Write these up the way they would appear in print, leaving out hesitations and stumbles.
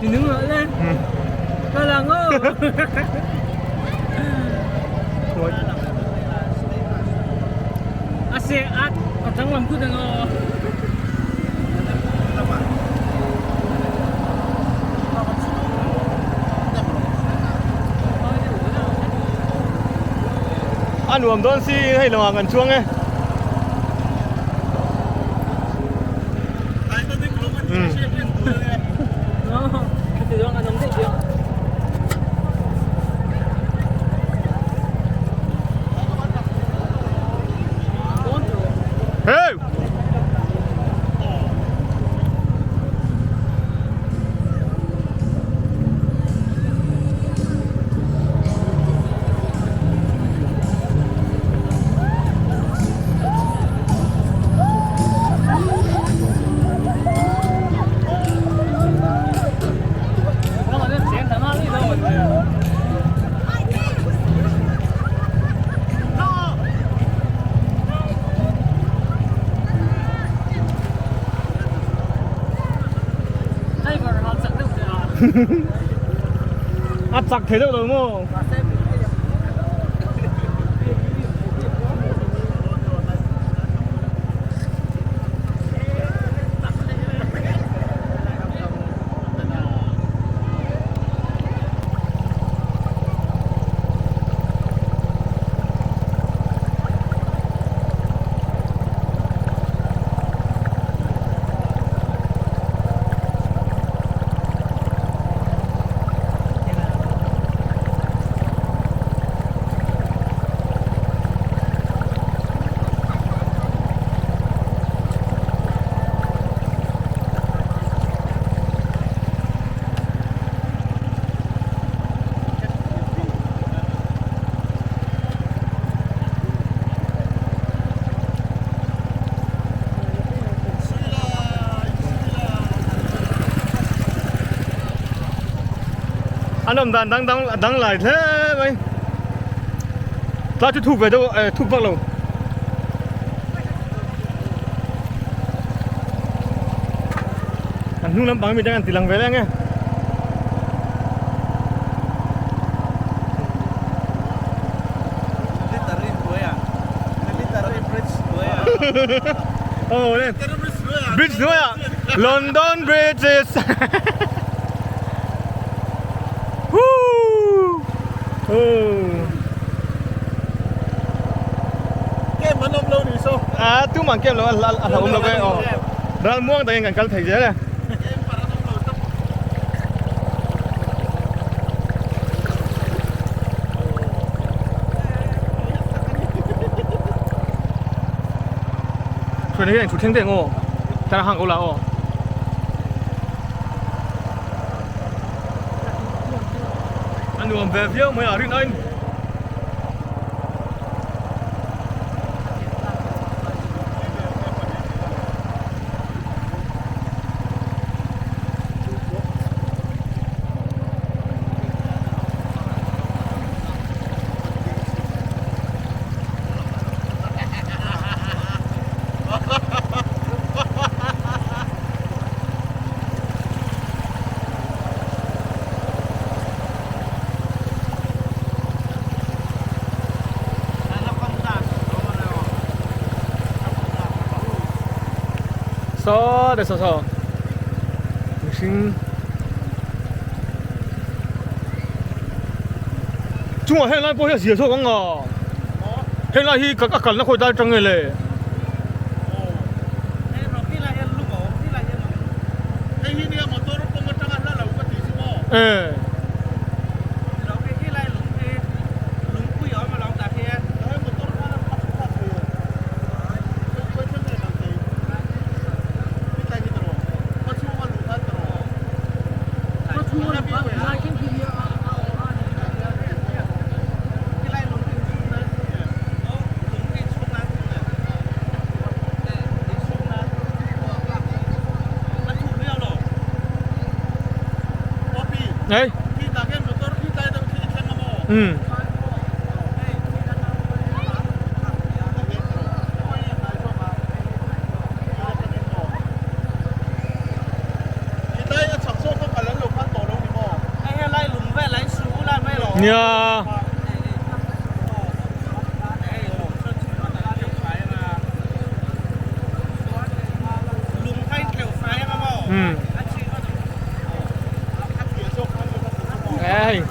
Nung lo le. Kal ang aw. A se a a danglam khut ang aw. A nuam dawn si hei lawngah kan chuang e. Hey! A chak thei deuh lo maw? An awm dan dang dang dang lai hle mai tlai chu thuk ve deuh eh thuk vak lo. An hnung lampang mi te an ti lang ve leng e. Oh, le. Bridge hnuaiah London Bridge is Woo! Oh. Kem an awm lo ni so. Ah, tu man kem lo a a hlauhawm lo ve aw. Ral muang takin kan kal thei zel e. Thuen hi eng thu thleng deuh ang aw. Tara hang ko la aw. A nuam ve viau mai a rin ain. Saw de saw saw mihring chungah heng lai pawh hi a zia zawk ang a heng lai hi ka kalna khawi dai tang nge le. E. Ei. Um. Nia. Hmm. Hey.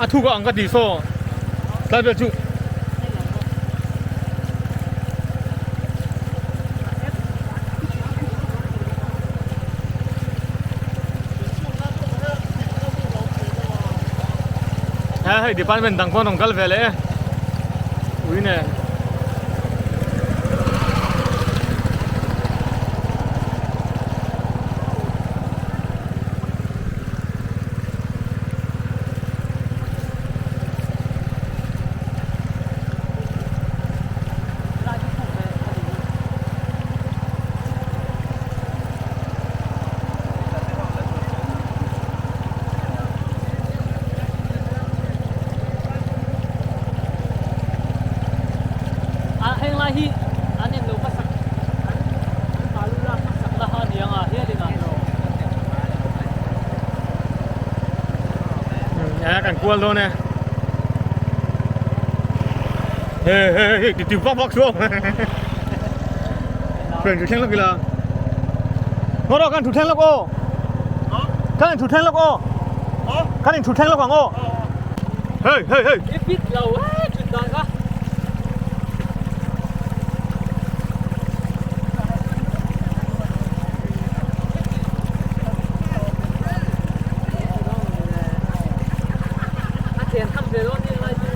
A thuk a ang ka ti saw tlai vel chu. He hei department dang pawh an rawn kal ve leh e ui nen. Ah heng lai hi an en lo hmasak an an balu lak hmasak na kha aniang a hialin ah Eh kan kual dawn e. He he he ti ti vak vak suau. Friend thu thleng lawk ila. Ngaw rawh kan thu thleng lawk aw. Kan in thu thleng lawk aw. Kan in thu thleng lawk ang aw. Hey hey hey. I fit lo e thut dan kha. A chen tham ve dawn ni lai chu.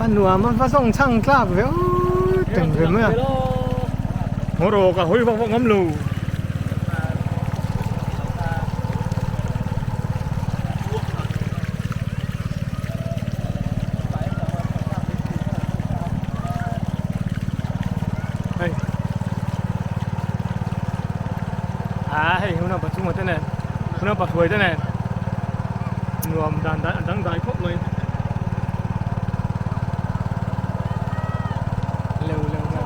A nuam a va zawng chhang tlak ve aw teng ve mai a ngaw rawh ka hawi vak vak ngam lo. Hei a hei huna pathum te nen huna pathuai te nen nuam dan dan a dangdai khawp mai leu leu leu.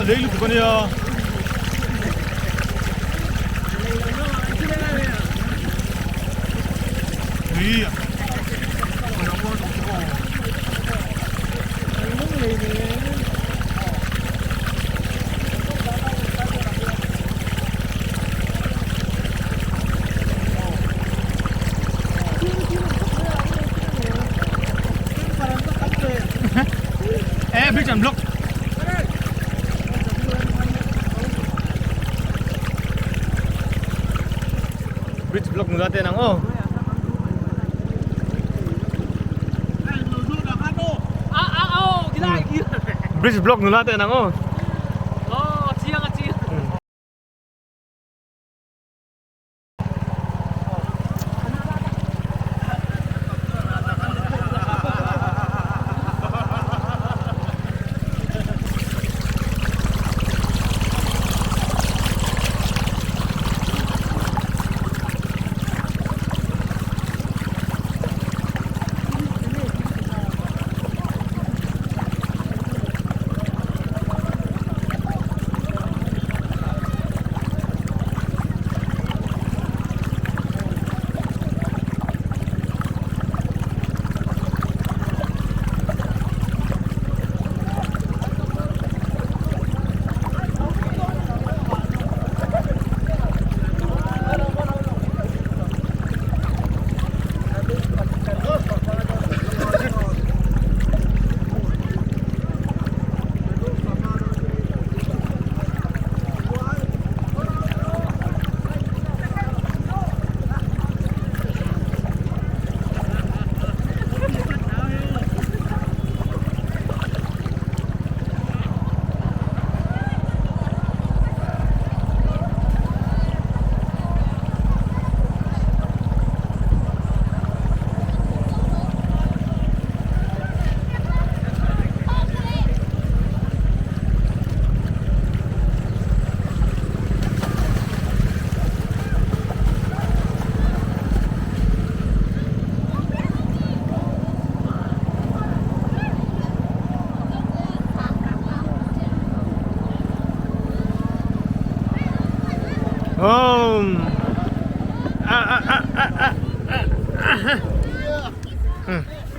Lei lutuk a nia. Ui. Eh, bridge and block. Bridge block nula te an ang aw. Bridge block nula te an ang aw. Um. Ah, ah, ah, ah, ah, ah. Hmm.